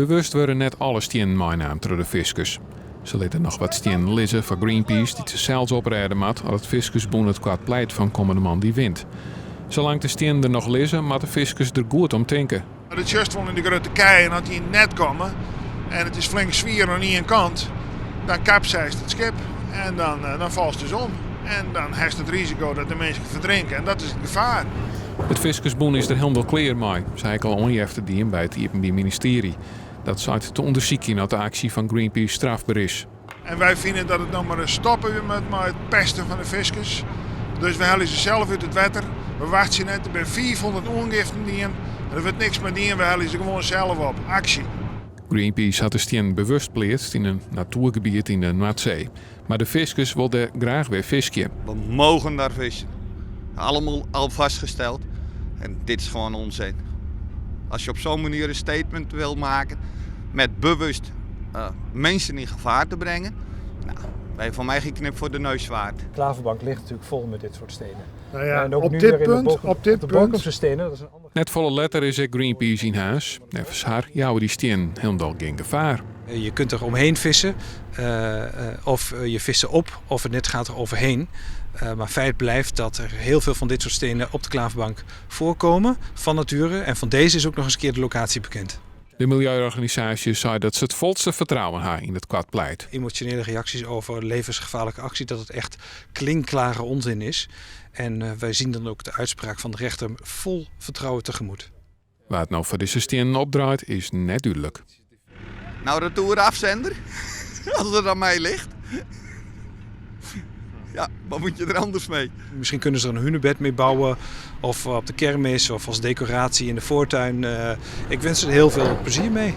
Bewust wurde net alle stiennen meinaam troch de fiskers. Se litte noch wat stiennen lizze foar Greenpeace dy't se sels oprêde moat as it fiskersbûn it koart pleit fan kommende moandei wint. Salang't de stiennen der noch lizze, moatte fiskers der goed om tinke. Dat sjochst wol yn de grutte kij en as dy yn it net komme en it is flink swier oan ien kant, dan kapseist it skip en dan, eh, dan falst dus om. En dan hast it risiko dat de minsken ferdrinke en dat is it gefaar. It fiskersbûn is der hielendal klear mei. Se ha ek al oanjefte dien by it Iepenbier Ministearje. Dat seit te ûndersykjen oft de aksje fan Greenpeace strafber is. En wy fine dat it no mar ris stoppe moat mei it pesten fan de fiskers. Dus we helje se sels út it wetter. We wachtsje net. Der binne 500 oangiften dien. Der wurdt niks mei dien. We helje se gewoan sels op. Aksje! Greenpeace hat de stiennen bewust pleatst yn in natoergebiet yn de Noardsee. Mar de fiskers wolle dêr graach wer fiskje. We mogen daar vissen. Allemaal al vastgesteld. En dit is gewoon onzin. Als je op zo'n manier een statement wil maken met bewust uh, mensen in gevaar te brengen, nou, ben je voor mij geen knip voor de neus waard. Klaverbank ligt natuurlijk vol met dit soort stenen. Nou ja, en ook op nu dit weer in de punt, Borkum, op dit de punt. Borkumse stenen, dat is een ander. Net folle letter is ek Greenpeace yn Harns. Neffens har jouwe dy stiennen hielendal gjin gefaar. Je kunt er omheen vissen, of je vist ze op, of het net gaat er overheen. Maar feit blijft dat er heel veel van dit soort stenen op de Klaverbank voorkomen, van nature. En van deze is ook nog eens een keer de locatie bekend. De miljeuorganisaasje sei dat se it folste fertrouwen ha yn it koart pleit. Emotionele reacties over levensgevaarlijke actie, dat het echt klinkklare onzin is. En wij zien dan ook de uitspraak van de rechter vol vertrouwen tegemoet. Wa't no foar dizze stiennen opdraait is net dúdlik. Nou, retour afzender. Als het aan mij ligt. Ja, wat moet je er anders mee? Misschien kunnen ze er een hunebed mee bouwen. Of op de kermis of als decoratie in de voortuin. Ik wens ze er heel veel plezier mee.